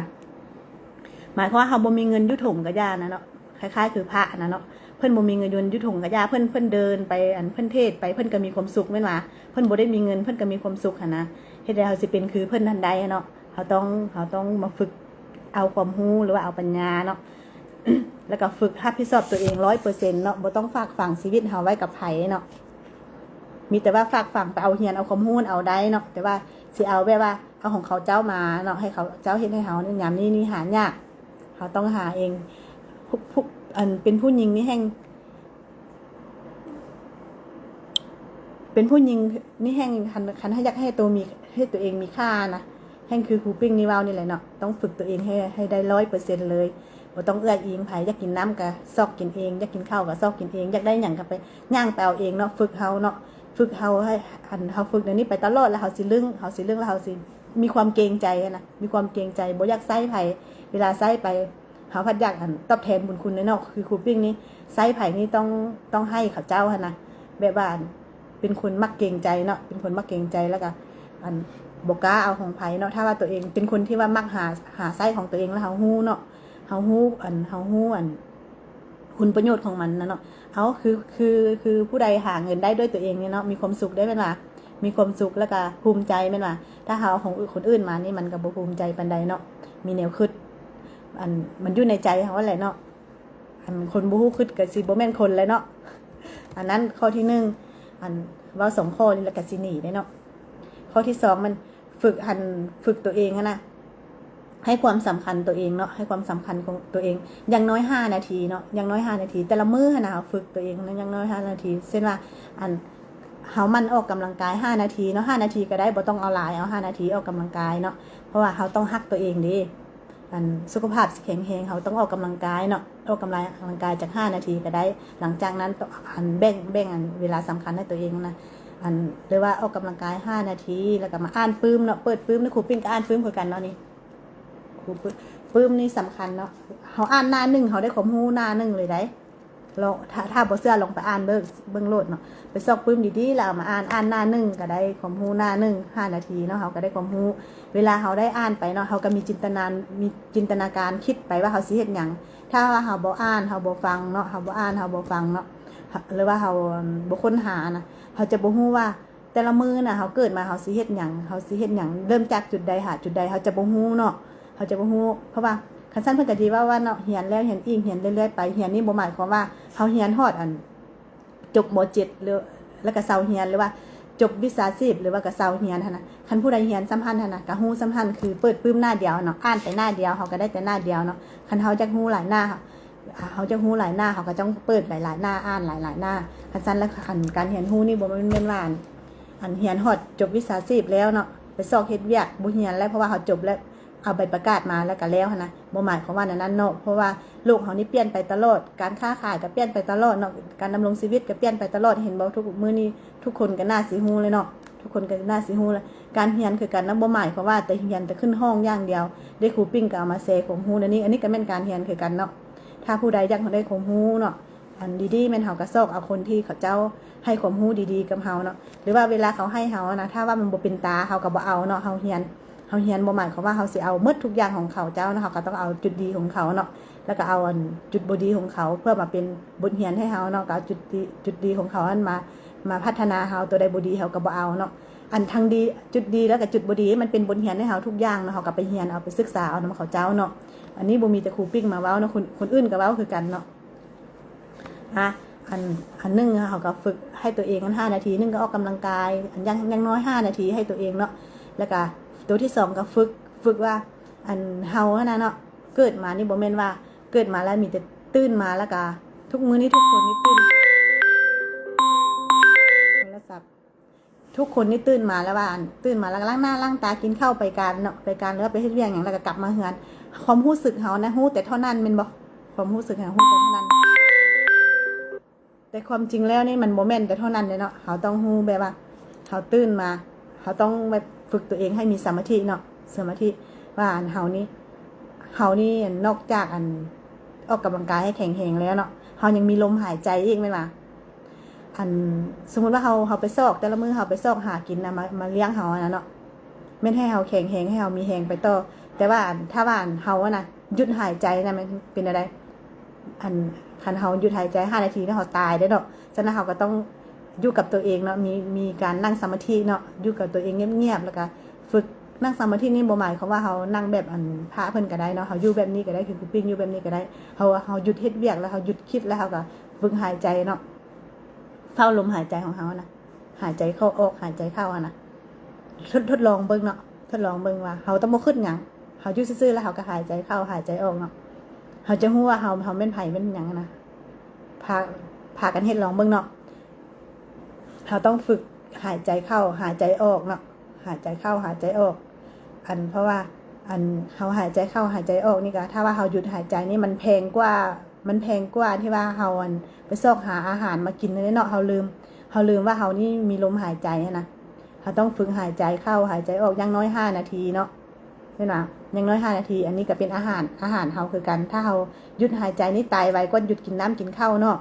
ໝາຍຄວາມວ່າເຮົາບໍ່ມີເງິນຢູ່ຖົງກະຢ່ານະເນາະ ຄ້າຍໆຄືພະນະເນາະ ເພິ່ນບໍ່ມີເງິນຢູ່ ຢູ່ຖົງກະຢ່າ ເພິ່ນ ເພິ່ນເດີນໄປ ອັນ ເພິ່ນເທດໄປ ເພິ່ນກໍມີຄວາມສຸກແມ່ນຫວາ? ເພິ່ນບໍ່ໄດ້ມີເງິນ ເພິ່ນກໍມີຄວາມສຸກຫັ້ນນະ. ເຮັດໃດເຮົາຊິເປັນຄືເພິ່ນຫັ້ນໄດ້ເນາະ? ເຮົາຕ້ອງ ເຮົາຕ້ອງມາຝຶກເອົາຄວາມຮູ້ ຫຼືວ່າເອົາປັນຍາເນາະ ແລ້ວກໍຝຶກຮັບຜິດຊອບຕົວເອງຮ້ອຍເປີເຊັນເນາະ ບໍ່ຕ້ອງຝາກຝັງຊີວິດເຮົາໄວ້ກັບໃຜເນາະ ມີແຕ່ວ່າຝາກຝັງໄປເອົາຮຽນເອົາຄວາມຮູ້ເອົາໄດ້ເນາະ ແຕ່ວ່າຊິເອົາແບບວ່າເອົາຂອງເຂົາເຈົ້າມາເນາະ ໃຫ້ເຂົາເຈົ້າເຮັດໃຫ້ເຮົາ ຍາມນີ້ນີ້ຫາຍາກ ເຮົາຕ້ອງຫາເອງ ຜູ້ ຜູ້ ອັນ ເປັນຜູ້ຍິງນີ້ແຮ່ງ ເປັນຜູ້ຍິງນີ້ແຮ່ງ ຄັນ ຄັນໃຫ້ ຢາກໃຫ້ໂຕມີ ໃຫ້ຕົວເອງມີຄ່ານະ ແຮ່ງຄືຄູປິ້ງນີ້ເວົ້ານີ້ແຫຼະເນາະ ຕ້ອງຝຶກຕົວເອງໃຫ້ ໃຫ້ໄດ້ຮ້ອຍເປີເຊັນເລີຍ ບໍ່ຕ້ອງເອື້ອອີງໃຜ ຢາກກິນນ້ຳກໍຊອກກິນເອງ ຢາກກິນເຂົ້າກໍຊອກກິນເອງ ຢາກໄດ້ຫຍັງກໍໄປຍ່າງໄປເອົາເອງເນາະ ຝຶກເຮົາເນາະ ຝຶກເຮົາໃຫ້ ອັນ ເຮົາຝຶກແນວນີ້ໄປຕະຫຼອດ ແລ້ວເຮົາຊິລຶ້ງ ເຮົາຊິລຶ້ງ ແລ້ວເຮົາຊິມີຄວາມເກງໃຈນະ ມີຄວາມເກງໃຈ ບໍ່ຢາກໃຊ້ໃຜ ເວລາໃຊ້ໄປ ເຮົາພັດຢາກ ອັນ ຕອບແທນບຸນຄຸນເດ້ເນາະ ຄືຄູປິ້ງນີ້ໃຊ້ໃຜນີ້ຕ້ອງ ຕ້ອງໃຫ້ເຂົາເຈົ້າຫັ້ນນະ ແບບວ່າ ອັນ ເປັນຄົນມັກເກງໃຈເນາະ ເປັນຄົນມັກເກງໃຈ ແລ້ວກໍ ອັນ ບໍ່ກ້າເອົາຂອງໃຜເນາະ ຖ້າວ່າຕົວເອງເປັນຄົນທີ່ວ່າມັກຫາ ຫາໃຊ້ຂອງຕົວເອງ ແລ້ວເຮົາຮູ້ເນາະ ເຮົາຮູ້ ອັນ ເຮົາຮູ້ ອັນ ຄຸນປະໂຫຍດຂອງມັນນະເນາະ ເຮົາ ຄື ຄື ຄືຜູ້ໃດຫາເງິນໄດ້ດ້ວຍຕົວເອງນີ້ເນາະ ມີຄວາມສຸກໄດ້ແມ່ນຫວາ? ມີຄວາມສຸກ ແລ້ວກໍພູມໃຈແມ່ນຫວາ? ຖ້າເຮົາເອົາຂອງຄົນອື່ນມານີ້ ມັນກໍບໍ່ພູມໃຈປານໃດເນາະ ມີແນວຄິດ ອັນ ມັນຢູ່ໃນໃຈເຮົາຫັ້ນແຫຼະເນາະ ອັນ ຄົນບໍ່ຮູ້ຄິດກໍຊິບໍ່ແມ່ນຄົນແຫຼະເນາະ ອັນນັ້ນຂໍ້ທີໜຶ່ງ ອັນ ເວົ້າສອງຂໍ້ນີ້ແລ້ວກໍຊິໜີໄດ້ເນາະ ຂໍ້ທີສອງ ມັນຝຶກ ຫັ້ນ ຝຶກຕົວເອງຫັ້ນນະ ໃຫ້ຄວາມສຳຄັນໂຕເອງເນາະ, ໃຫ້ຄວາມສຳຄັນຂອງໂຕເອງ ຢ່າງໜ້ອຍຫ້ານາທີເນາະ, ຢ່າງໜ້ອຍຫ້ານາທີ ແຕ່ລະມື້ຫັ້ນນະ ເຮົາຝຶກໂຕເອງນະ ຢ່າງໜ້ອຍຫ້ານາທີ. ເຊັ່ນວ່າ ອັນ ເຮົາໝັ່ນອອກກຳລັງກາຍຫ້ານາທີເນາະ, ຫ້ານາທີກໍໄດ້ ບໍ່ຕ້ອງເອົາຫຼາຍ, ເອົາຫ້ານາທີອອກກຳລັງກາຍເນາະ, ເພາະວ່າເຮົາຕ້ອງຮັກໂຕເອງເດ້. ອັນ ສຸຂະພາບຊິແຂງແຮງ ເຮົາຕ້ອງອອກກຳລັງກາຍເນາະ, ອອກກຳລັງກາຍຈັກຫ້ານາທີກໍໄດ້. ຫຼັງຈາກນັ້ນ ອັນ ແບ່ງ ແບ່ງ ອັນ ເວລາສຳຄັນໃຫ້ໂຕເອງນະ, ອັນ ຫຼືວ່າອອກກຳລັງກາຍຫ້ານາທີ ແລ້ວກໍມາອ່ານປຶ້ມເນາະ, ເປີດປຶ້ມ ໃນຄູປິງກໍອ່ານປຶ້ມຄືກັນເນາະນີ້. ຄູປຶ້ມ ປຶ້ມນີ້ສຳຄັນເນາະ, ເຮົາອ່ານໜ້າໜຶ່ງ ເຮົາໄດ້ຄວາມຮູ້ໜ້າໜຶ່ງເລີຍໄດ໋. ລອງ ຖ້າ ຖ້າບໍ່ເຊື່ອລອງໄປອ່ານເບິ່ງ ເບິ່ງໂລດເນາະ, ໄປຊອກປຶ້ມດີໆ ແລ້ວເອົາມາອ່ານ ອ່ານໜ້າໜຶ່ງກໍໄດ້ຄວາມຮູ້ໜ້າໜຶ່ງ ຫ້ານາທີເນາະ, ເຮົາກໍໄດ້ຄວາມຮູ້. ເວລາເຮົາໄດ້ອ່ານໄປເນາະ ເຮົາກໍມີຈິນຕະນາ ມີຈິນຕະນາການ ຄິດໄປວ່າເຮົາຊິເຮັດຫຍັງ. ຖ້າວ່າເຮົາບໍ່ອ່ານ ເຮົາບໍ່ຟັງເນາະ, ເຮົາບໍ່ອ່ານ ເຮົາບໍ່ຟັງເນາະ ຫຼືວ່າເຮົາບໍ່ຄົ້ນຫານະ ເຮົາຈະບໍ່ຮູ້ວ່າ ແຕ່ລະມື້ນະ ເຮົາເກີດມາເຮົາຊິເຮັດຫຍັງ ເຮົາຊິເຮັດຫຍັງ ເລີ່ມຈາກຈຸດໃດຫາຈຸດໃດ ເຮົາຈະບໍ່ຮູ້ເນາະ, ເຮົາຈະບໍ່ຮູ້. ເພາະວ່າຄັນຊັ້ນເພິ່ນກໍຊິເວົ້າວ່າເນາະ ຮຽນແລ້ວຮຽນອີກ ຮຽນເລື້ອຍໆໄປ. ຮຽນນີ້ບໍ່ໝາຍຄວາມວ່າເຮົາຮຽນຮອດ ອັນ ຈົບ ມໍເຈັດ ຫຼື ແລ້ວກໍເຊົາຮຽນ ຫຼືວ່າຈົບວິຊາຊີບ ຫຼືວ່າກໍເຊົາຮຽນຫັ້ນນະ. ຄັນຜູ້ໃດຮຽນສ່ຳຫັ້ນຫັ້ນນະ ກໍຮູ້ສ່ຳຫັ້ນ ຄືເປີດປຶ້ມໜ້າດຽວເນາະ, ອ່ານໄປໜ້າດຽວ ເຮົາກໍໄດ້ແຕ່ໜ້າດຽວເນາະ. ຄັນເຮົາຢາກຮູ້ຫຼາຍໜ້າ ເຮົາຢາກຮູ້ຫຼາຍໜ້າ ເຮົາກໍຕ້ອງເປີດຫຼາຍໆໜ້າ ອ່ານຫຼາຍໆໜ້າ. ຄັນຊັ້ນແລ້ວ ອັນ ການຮຽນຮູ້ນີ້ບໍ່ແມ່ນວ່າ ອັນ ອັນຮຽນຮອດຈົບວິຊາຊີບແລ້ວເນາະ ໄປຊອກເຮັດວຽກ ບໍ່ຮຽນແລ້ວ ເພາະວ່າເຮົາຈົບແລ້ວ ເອົາໃບປະກາດມາແລ້ວກໍແລ້ວຫັ້ນນະ, ບໍ່ໝາຍຄວາມວ່າແນວນັ້ນເນາະ. ເພາະວ່າໂລກເຮົານີ້ປ່ຽນໄປຕະຫຼອດ, ການຄ້າຂາຍກໍປ່ຽນໄປຕະຫຼອດເນາະ, ການດຳລົງຊີວິດກໍປ່ຽນໄປຕະຫຼອດ. ເຫັນບໍ່ ທຸກມື້ນີ້ທຸກຄົນກໍໜ້າຊິຮູ້ແລ້ວເນາະ, ທຸກຄົນກໍໜ້າຊິຮູ້ແລ້ວ. ການຮຽນຄືກັນນະ, ບໍ່ໝາຍຄວາມວ່າແຕ່ຮຽນແຕ່ຂຶ້ນຫ້ອງຢ່າງດຽວ. ເດ້ ຄູປິງກໍເອົາມາແຊຄວາມຮູ້ແນວນີ້, ອັນນີ້ກໍແມ່ນການຮຽນຄືກັນເນາະ. ຖ້າຜູ້ໃດຢາກໄດ້ຄວາມຮູ້ເນາະ ອັນດີໆ ແມ່ນເຮົາກໍຊອກເອົາຄົນທີ່ເຂົາເຈົ້າໃຫ້ຄວາມຮູ້ດີໆກັບເຮົາເນາະ, ຫຼືວ່າເວລາເຂົາໃຫ້ເຮົານະ ຖ້າວ່າມັນບໍ່ເປັນຕາ ເຮົາກໍບໍ່ເອົາເນາະ. ເຮົາຮຽນ ເຮົາຮຽນບໍ່ໝາຍຄວາມວ່າເຮົາຊິເອົາໝົດທຸກຢ່າງຂອງເຂົາເຈົ້າເນາະ, ເຮົາກໍຕ້ອງເອົາຈຸດດີຂອງເຂົາເນາະ, ແລ້ວກໍເອົາ ອັນ ຈຸດບໍ່ດີຂອງເຂົາເພື່ອມາເປັນບົດຮຽນໃຫ້ເຮົາເນາະ, ກໍເອົາຈຸດດີ ຈຸດດີຂອງເຂົານັ້ນມາ ມາພັດທະນາເຮົາ. ຕົວໃດບໍ່ດີເຮົາກໍບໍ່ເອົາເນາະ. ອັນທັງດີ ຈຸດດີ ແລ້ວກໍຈຸດບໍ່ດີ ມັນເປັນບົດຮຽນໃຫ້ເຮົາທຸກຢ່າງເນາະ, ເຮົາກໍໄປຮຽນເອົາ ໄປສຶກສາເອົານຳເຂົາເຈົ້າເນາະ. ອັນນີ້ບໍ່ມີແຕ່ຄູປິງມາເວົ້າເນາະ, ຄົນ ຄົນອື່ນກໍເວົ້າຄືກັນເນາະ. ອ່ະ ອັນ ອັນໜຶ່ງເຮົາກໍຝຶກໃຫ້ຕົວເອງ ອັນຫ້ານາທີ ໜຶ່ງກໍອອກກຳລັງກາຍ ອັນຢ່າງ ຢ່າງໜ້ອຍຫ້ານາທີໃຫ້ຕົວເອງເນາະ. ແລ້ວກໍຕົວທີສອງກໍຝຶກ ຝຶກວ່າ ອັນເຮົາຫັ້ນນະເນາະ ເກີດມານີ້ບໍ່ແມ່ນວ່າເກີດມາແລ້ວມີແຕ່ຕື່ນມາແລ້ວກໍ ທຸກມື້ນີ້ທຸກຄົນນີ້ຕື່ນ ໂທລະສັບ ທຸກຄົນນີ້ຕື່ນມາແລ້ວວ່າ ອັນ ຕື່ນມາແລ້ວກໍລ້າງໜ້າລ້າງຕາ ກິນເຂົ້າ ໄປການເນາະ ໄປການ ຫຼືວ່າໄປເຮັດວຽກຫຍັງ ແລ້ວກໍກັບມາເຮືອນ. ຄວາມຮູ້ສຶກເຮົານະ ຮູ້ແຕ່ເທົ່ານັ້ນແມ່ນບໍ່? ຄວາມຮູ້ສຶກເຮົາຮູ້ແຕ່ເທົ່ານັ້ນ, ແຕ່ຄວາມຈິງແລ້ວນີ້ມັນບໍ່ແມ່ນແຕ່ເທົ່ານັ້ນເດ້ເນາະ. ເຮົາຕ້ອງຮູ້ແບບວ່າ ເຮົາຕື່ນມາ ເຮົາຕ້ອງແບບຝຶກຕົວເອງໃຫ້ມີສະມາທິເນາະ, ສະມາທິວ່າ ອັນ ເຮົານີ້ ເຮົານີ້ ອັນ ນອກຈາກ ອັນ ອອກກຳລັງກາຍໃຫ້ແຂງແຮງແລ້ວເນາະ ເຮົາຍັງມີລົມຫາຍໃຈອີກແມ່ນບໍ່? ອັນ ສົມມຸດວ່າເຮົາ ເຮົາໄປຊອກ ແຕ່ລະມື້ເຮົາໄປຊອກຫາກິນນະ ມາ ມາລ້ຽງເຮົາຫັ້ນນະເນາະ, ແມ່ນໃຫ້ເຮົາແຂງແຮງ ໃຫ້ເຮົາມີແຮງໄປຕໍ່. ແຕ່ວ່າ ອັນ ຖ້າວ່າ ອັນ ເຮົາຫັ້ນນະ ຢຸດຫາຍໃຈນະ ແມ່ນເປັນແນວໃດ? ອັນ ຄັນເຮົາຢຸດຫາຍໃຈຫ້ານາທີນະ ເຮົາຕາຍເດ້ເນາະ. ສະນັ້ນເຮົາກໍຕ້ອງຢູ່ກັບຕົວເອງເນາະ, ມີ ມີການນັ່ງສະມາທິເນາະ, ຢູ່ກັບຕົວເອງງຽບໆ ແລ້ວກໍຝຶກນັ່ງສະມາທິ. ນີ້ບໍ່ໝາຍຄວາມວ່າເຮົານັ່ງແບບ ອັນ ພະເພິ່ນກໍໄດ້ເນາະ, ເຮົາຢູ່ແບບນີ້ກໍໄດ້ ຄືຄູປິງຢູ່ແບບນີ້ກໍໄດ້. ເຮົາ ເຮົາຢຸດເຮັດວຽກ ແລ້ວເຮົາຢຸດຄິດ ແລ້ວເຮົາກໍຝຶກຫາຍໃຈເນາະ, ເຝົ້າລົມຫາຍໃຈຂອງເຮົານະ. ຫາຍໃຈເຂົ້າອອກ ຫາຍໃຈເຂົ້າຫັ້ນນະ. ທົດ ທົດລອງເບິ່ງເນາະ, ທົດລອງເບິ່ງວ່າເຮົາຕ້ອງບໍ່ຄິດຫຍັງ, ເຮົາຢູ່ຊື່ໆ ແລ້ວເຮົາກໍຫາຍໃຈເຂົ້າ ຫາຍໃຈອອກເນາະ. ເຮົາຈະຮູ້ວ່າເຮົາ ເຮົາແມ່ນໃຜແມ່ນຫຍັງນະ. ພາ ພາກັນເຮັດລອງເບິ່ງເນາະ. ເຮົາຕ້ອງຝຶກຫາຍໃຈເຂົ້າ ຫາຍໃຈອອກເນາະ, ຫາຍໃຈເຂົ້າ ຫາຍໃຈອອກ. ອັນ ເພາະວ່າ ອັນ ເຮົາຫາຍໃຈເຂົ້າ ຫາຍໃຈອອກນີ້ກະ ຖ້າວ່າເຮົາຢຸດຫາຍໃຈນີ້ ມັນແພງກວ່າ ມັນແພງກວ່າທີ່ວ່າເຮົາ ອັນ ໄປຊອກຫາອາຫານມາກິນເລີຍເນາະ. ເຮົາລືມ ເຮົາລືມວ່າເຮົານີ້ມີລົມຫາຍໃຈຫັ້ນນະ. ເຮົາຕ້ອງຝຶກຫາຍໃຈເຂົ້າ ຫາຍໃຈອອກ ຢ່າງໜ້ອຍຫ້ານາທີເນາະ, ເຫັນບໍ່? ຢ່າງໜ້ອຍຫ້ານາທີ. ອັນນີ້ກະເປັນອາຫານ ອາຫານເຮົາຄືກັນ. ຖ້າເຮົາຢຸດຫາຍໃຈນີ້ ຕາຍໄວກວ່າຢຸດກິນນ້ຳກິນເຂົ້າເນາະ.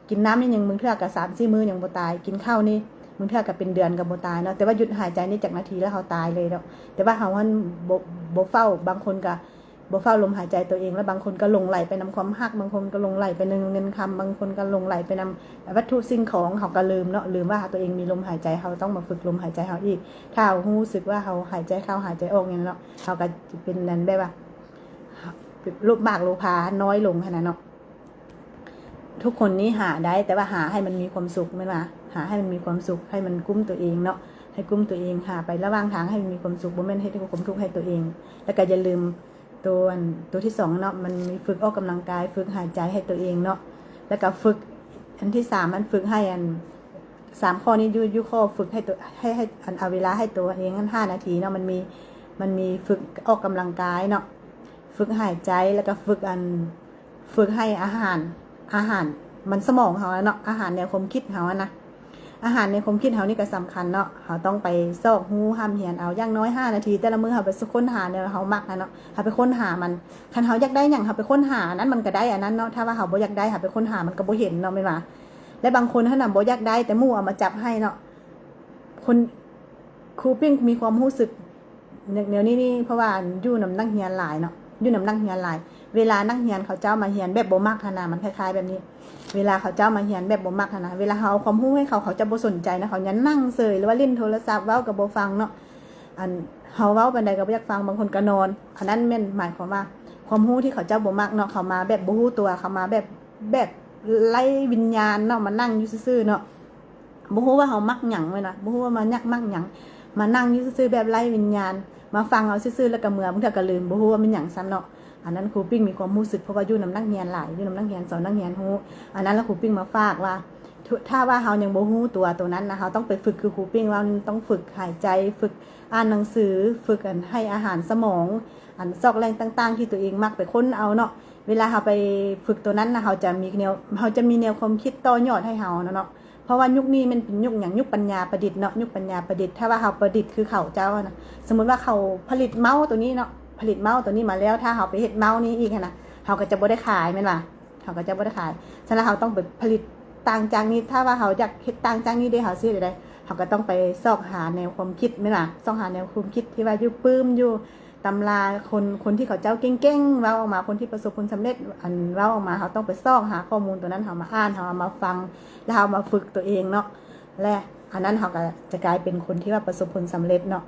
ກິນນ້ຳນີ້ຍັງບາງເທື່ອກະສາມສີ່ມື້ຍັງບໍ່ຕາຍ, ກິນເຂົ້ານີ້ບາງເທື່ອກະເປັນເດືອນກະບໍ່ຕາຍເນາະ. ແຕ່ວ່າຢຸດຫາຍໃຈນີ້ຈັກນາທີແລ້ວເຮົາຕາຍເລີຍເນາະ. ແຕ່ວ່າເຮົາຫັ້ນບໍ່ ບໍ່ເຝົ້າ, ບາງຄົນກະ ບໍ່ເຝົ້າລົມຫາຍໃຈຕົວເອງ ແລ້ວບາງຄົນກໍຫຼົງໄຫຼໄປນຳຄວາມຮັກ, ບາງຄົນກໍຫຼົງໄຫຼໄປນຳເງິນຄຳ, ບາງຄົນກໍຫຼົງໄຫຼໄປນຳວັດຖຸສິ່ງຂອງ. ເຮົາກໍລືມເນາະ, ລືມວ່າຕົວເອງມີລົມຫາຍໃຈ. ເຮົາຕ້ອງມາຝຶກລົມຫາຍໃຈເຮົາອີກ. ຖ້າເຮົາຮູ້ສຶກວ່າເຮົາຫາຍໃຈເຂົ້າ ຫາຍໃຈອອກນີ້ເນາະ, ເຮົາກໍຈະເປັນນັ້ນ ແບບວ່າໂລບ ໂລພານ້ອຍລົງຫັ້ນນະເນາະ. ທຸກຄົນນີ້ຫາໄດ້, ແຕ່ວ່າຫາໃຫ້ມັນມີຄວາມສຸກ ແມ່ນວ່າ ຫາໃຫ້ມັນມີຄວາມສຸກ, ໃຫ້ມັນກຸ້ມຕົວເອງເນາະ, ໃ ໃຫ້ກຸ້ມຕົວເອງ ຫາໄປລະຫວ່າງທາງໃຫ້ມີຄວາມສຸກ ບໍ່ແມ່ນເຮັດຄວາມທຸກໃຫ້ຕົວເອງ. ແລ້ວກໍຢ່າລືມໂຕ ອັນ ໂຕທີສອງເນາະ ມັນມີຝຶກອອກກຳລັງກາຍ ຝຶກຫາຍໃຈໃຫ້ຕົວເອງເນາະ ແລ້ວກໍຝຶກ ອັນທີສາມ ມັນຝຶກໃຫ້ ອັນ ສາມຂໍ້ນີ້ຢູ່ ຢູ່ຂໍ້ຝຶກໃຫ້ຕົວ ໃຫ້ ໃຫ້ ອັນ ເອົາເວລາໃຫ້ຕົວເອງຫັ້ນຫ້ານາທີເນາະ ມັນມີ ມັນມີຝຶກອອກກຳລັງກາຍເນາະ ຝຶກຫາຍໃຈ ແລ້ວກໍຝຶກ ອັນ ຝຶກໃຫ້ອາຫານ ອາຫານມັນສະໝອງເຮົານະເນາະ ອາຫານແນວຄວາມຄິດເຮົານະ ອາຫານໃນຄວາມຄິດເຮົານີ້ກໍສຳຄັນເນາະ ເຮົາຕ້ອງໄປຊອກຮູ້ຮ່ຳຮຽນເອົາ ຢ່າງໜ້ອຍຫ້ານາທີ ແຕ່ລະມື້ເຮົາໄປຄົ້ນຫາແນວເຮົາມັກນະເນາະ ເຮົາໄປຄົ້ນຫາມັນ ຄັນເຮົາຢາກໄດ້ຫຍັງ ເຮົາໄປຄົ້ນຫາອັນນັ້ນ ມັນກໍໄດ້ອັນນັ້ນເນາະ ຖ້າວ່າເຮົາບໍ່ຢາກໄດ້ ເຮົາໄປຄົ້ນຫາມັນກໍບໍ່ເຫັນເນາະ ແມ່ນວ່າ ແລະ ບາງຄົນຫັ້ນນະບໍ່ຢາກໄດ້ ແຕ່ໝູ່ເອົາມາຈັບໃຫ້ເນາະ ຄົນ ຄູປິ້ງມີຄວາມຮູ້ສຶກ ແນວ ແນວນີ້ນີ້ ເພາະວ່າຢູ່ນຳນັກຮຽນຫຼາຍເນາະ ຢູ່ນຳນັກຮຽນຫຼາຍ ເວລານັກຮຽນເຂົາເຈົ້າມາຮຽນແບບບໍ່ມັກຫັ້ນນະ ມັນຄ້າຍໆແບບນີ້ ເວລາເຂົາເຈົ້າມາຮຽນແບບບໍ່ມັກຫັ້ນນະ ເວລາເຮົາເອົາຄວາມຮູ້ໃຫ້ເຂົາ ເຂົາຈະບໍ່ສົນໃຈນະ ເຂົາຍັງນັ່ງເຊີຍ ຫຼືວ່າຫຼິ້ນໂທລະສັບ ເວົ້າກໍບໍ່ຟັງເນາະ ອັນ ເຮົາເວົ້າປານໃດກໍບໍ່ຢາກຟັງ ບາງຄົນກໍນອນ ອັນນັ້ນແມ່ນໝາຍຄວາມວ່າ ຄວາມຮູ້ທີ່ເຂົາເຈົ້າບໍ່ມັກເນາະ ເຂົາມາແບບບໍ່ຮູ້ຕົວ ເຂົາມາແບບ ແບບໄຮ້ວິນຍານເນາະ ມານັ່ງຢູ່ຊື່ໆເນາະ ບໍ່ຮູ້ວ່າເຮົາມັກຫຍັງແມ່ນຫວາ ບໍ່ຮູ້ວ່າມາຢາກມັກຫຍັງ ມານັ່ງຢູ່ຊື່ໆແບບໄຮ້ວິນຍານ ມາຟັງເອົາຊື່ໆ ແລ້ວກໍເມືອ ບາງເທື່ອກໍລືມ ບໍ່ຮູ້ວ່າແມ່ນຫຍັງຊ້ຳເນາະ ອັນນັ້ນຄູປິ້ງມີຄວາມຮູ້ສຶກ ເພາະວ່າຢູ່ນຳນັກຮຽນຫຼາຍ ຢູ່ນຳນັກຮຽນ ສອນນັກຮຽນຮູ້ ອັນນັ້ນລະຄູປິ້ງມາຝາກວ່າ ຖ້າວ່າເຮົາຍັງບໍ່ຮູ້ຕົວໂຕນັ້ນນະ ເຮົາຕ້ອງໄປຝຶກ ຄືຄູປິ້ງເວົ້າ ຕ້ອງຝຶກຫາຍໃຈ ຝຶກອ່ານໜັງສື ຝຶກ ອັນ ໃຫ້ອາຫານສະໝອງ ອັນ ຊອກແຫຼ່ງຕ່າງໆທີ່ຕົວເອງມັກ ໄປຄົ້ນເອົາເນາະ ເວລາເຮົາໄປຝຶກໂຕນັ້ນນະ ເຮົາຈະມີແນວ ເຮົາຈະມີແນວຄວາມຄິດຕໍ່ຍອດໃຫ້ເຮົານະເນາະ ເພາະວ່າຍຸກນີ້ແມ່ນເປັນຍຸກຫຍັງ ຍຸກປັນຍາປະດິດເນາະ ຍຸກປັນຍາປະດິດ ຖ້າວ່າເຮົາປະດິດຄືເຂົາເຈົ້ານະ ສົມມຸດວ່າເຂົາຜະລິດເມົາໂຕນີ້ເນາະ ຜະລິດເມົາໂຕນີ້ມາແລ້ວ ຖ້າເຮົາໄປເຮັດເມົານີ້ອີກຫັ້ນນະ ເຮົາກໍຈະບໍ່ໄດ້ຂາຍແມ່ນຫວາ ເຮົາກໍຈະບໍ່ໄດ້ຂາຍ ສະນັ້ນເຮົາຕ້ອງໄປຜະລິດຕ່າງຈາກນີ້ ຖ້າວ່າເຮົາຢາກເຮັດຕ່າງຈາກນີ້ເດ້ ເຮົາຊິເຮັດຈັ່ງໃດ ເຮົາກໍຕ້ອງໄປຊອກຫາແນວຄວາມຄິດແມ່ນຫວາ ຊອກຫາແນວຄວາມຄິດທີ່ວ່າຢູ່ປຶ້ມຢູ່ ຕຳລາ ຄົນ ຄົນທີ່ເຂົາເຈົ້າເກັ່ງໆ ເວົ້າອອກມາ ຄົນທີ່ປະສົບຜົນສຳເລັດ ອັນ ເວົ້າອອກມາ ເຮົາຕ້ອງໄປຊອກຫາຂໍ້ມູນຕົວນັ້ນ ເຮົາມາອ່ານ ເຮົາເອົາມາຟັງ ແລ້ວເຮົາເອົາມາຝຶກຕົວເອງເນາະ ແລະ ອັນນັ້ນເຮົາກໍຈະກາຍເປັນຄົນທີ່ວ່າປະສົບຜົນສຳເລັດເນາະ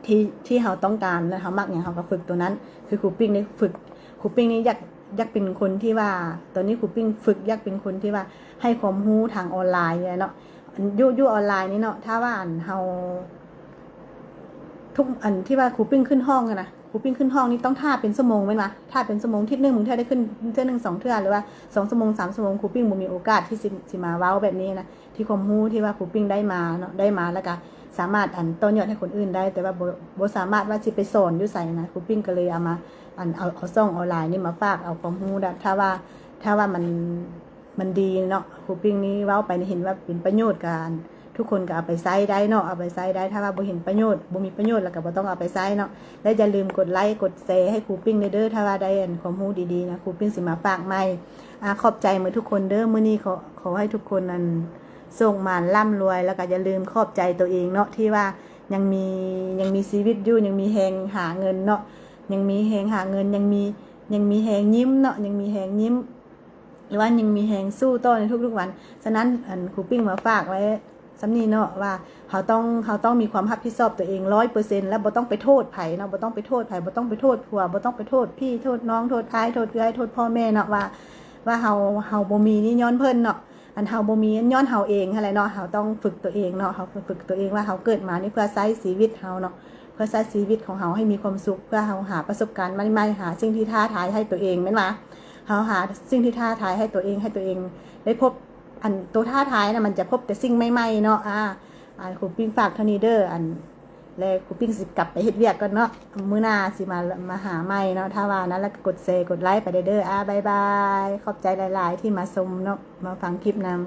ທີ່ ທີ່ເຮົາຕ້ອງການ ແລະ ເຮົາມັກຫຍັງ ເຮົາກໍຝຶກຕົວນັ້ນ ຄືຄູປິ້ງນີ້ຝຶກ ຄູປິ້ງນີ້ຢາກ ຢາກເປັນຄົນທີ່ວ່າ ຕອນນີ້ຄູປິ້ງຝຶກຢາກເປັນຄົນທີ່ວ່າໃຫ້ຄວາມຮູ້ທາງອອນລາຍນີ້ແຫຼະເນາະ ຢູ່ ຢູ່ອອນລາຍນີ້ເນາະ ຖ້າວ່າ ອັນ ເຮົາ ທຸກ ອັນ ທີ່ວ່າຄູປິ້ງຂຶ້ນຫ້ອງຫັ້ນນະ ຄູປິ້ງຂຶ້ນຫ້ອງນີ້ຕ້ອງຖ້າເປັນຊົ່ວໂມງແມ່ນຫວາ ຖ້າເປັນຊົ່ວໂມງ ທິດໜຶ່ງບາງເທື່ອໄດ້ຂຶ້ນເທື່ອໜຶ່ງສອງເທື່ອ ຫຼືວ່າສອງຊົ່ວໂມງສາມຊົ່ວໂມງ ຄູປິ້ງບໍ່ມີໂອກາດທີ່ຊິ ຊິມາເວົ້າແບບນີ້ນະ ທີ່ຄວາມຮູ້ທີ່ວ່າຄູປິ້ງໄດ້ມາເນາະ ໄດ້ມາແລ້ວກະສາມາດ ອັນ ຕໍ່ຍອດໃຫ້ຄົນອື່ນໄດ້ ແຕ່ວ່າບໍ່ ບໍ່ສາມາດວ່າຊິໄປສອນຢູ່ໃສນະ ຄູປິ້ງກໍເລີຍເອົາມາ ອັນ ເອົາ ເອົາຊ່ອງອອນລາຍນີ້ມາຝາກ ເອົາຄວາມຮູ້ ຖ້າວ່າ ຖ້າວ່າມັນ ມັນດີເນາະ ຄູປິ້ງນີ້ເວົ້າໄປນີ້ເຫັນວ່າເປັນປະໂຫຍດ ກະ ອັນ ທຸກຄົນກໍເອົາໄປໃຊ້ໄດ້ເນາະ ເອົາໄປໃຊ້ໄດ້ ຖ້າວ່າບໍ່ເຫັນປະໂຫຍດ ບໍ່ມີປະໂຫຍດ ແລ້ວກໍບໍ່ຕ້ອງເອົາໄປໃຊ້ເນາະ ແລະ ຢ່າລືມກົດໄລກົດແຊໃຫ້ຄູປິ້ງເດີ ຖ້າວ່າໄດ້ ອັນ ຄວາມຮູ້ດີໆນະ ຄູປິ້ງຊິມາຝາກໃໝ່ ອາ ຂອບໃຈໝົດທຸກຄົນເດີ ມື້ນີ້ຂໍ ຂໍໃຫ້ທຸກຄົນ ອັນ ໂຊກໝານລ່ຳລວຍ ແລ້ວກໍຢ່າລືມຂອບໃຈຕົວເອງເນາະ ທີ່ວ່າຍັງມີ ຍັງມີຊີວິດຢູ່ ຍັງມີແຮງຫາເງິນເນາະ ຍັງມີແຮງຫາເງິນ ຍັງມີ ຍັງມີແຮງຍິ້ມເນາະ ຍັງມີແຮງຍິ້ມ ຫຼືວ່າຍັງມີແຮງສູ້ຕໍ່ໃນທຸກໆວັນ. ສະນັ້ນ ອັນ ຄູປິ້ງມາຝາກໄວ້ສ່ຳນີ້ເນາະ ວ່າເຮົາຕ້ອງ ເຮົາຕ້ອງມີຄວາມຮັບຜິດຊອບຕົວເອງຮ້ອຍເປີເຊັນ ແລະ ບໍ່ຕ້ອງໄປໂທດໃຜເນາະ ບໍ່ຕ້ອງໄປໂທດໃຜ ບໍ່ຕ້ອງໄປໂທດຜົວ ບໍ່ຕ້ອງໄປໂທດພີ່ ໂທດນ້ອງ ໂທດອ້າຍ ໂທດເອື້ອຍ ໂທດພໍ່ແມ່ເນາະ ວ່າ ວ່າເຮົາ ເຮົາບໍ່ມີນີ້ຍ້ອນເພິ່ນເນາະ ອັນເຮົາບໍ່ມີຍ້ອນເຮົາເອງຫັ້ນແຫຼະເນາະ. ເຮົາຕ້ອງຝຶກຕົວເອງເນາະ ເຮົາຝຶກຕົວເອງວ່າເຮົາເກີດມານີ້ເພື່ອໃຊ້ຊີວິດເຮົາເນາະ ເພື່ອໃຊ້ຊີວິດຂອງເຮົາໃຫ້ມີຄວາມສຸກ ເພື່ອເຮົາຫາປະສົບການໃໝ່ໆ ຫາສິ່ງທີ່ທ້າທາຍໃຫ້ຕົວເອງ ແມ່ນຫວາ? ເຮົາຫາສິ່ງທີ່ທ້າທາຍໃຫ້ຕົວເອງ ໃຫ້ຕົວເອງໄດ້ພົບ ອັນໂຕທ້າທາຍນະ ມັນຈະພົບແຕ່ສິ່ງໃໝ່ໆເນາະ. ອາ ອາ ຄູປິ້ງຝາກເທົ່ານີ້ເດີ ອັນ ແລະ ຄູປິ້ງຊິກັບໄປເຮັດວຽກກ່ອນເນາະ ມື້ໜ້າຊິມາ ມາຫາໃໝ່ເນາະ. ຖ້າວ່ານັ້ນແລ້ວກໍກົດແຊ ກົດໄລກ໌ໄປເດີ. ອາ ບາຍບາຍ ຂອບໃຈຫຼາຍໆທີ່ມາຊົມເນາະ ມາຟັງຄລິບນຳ.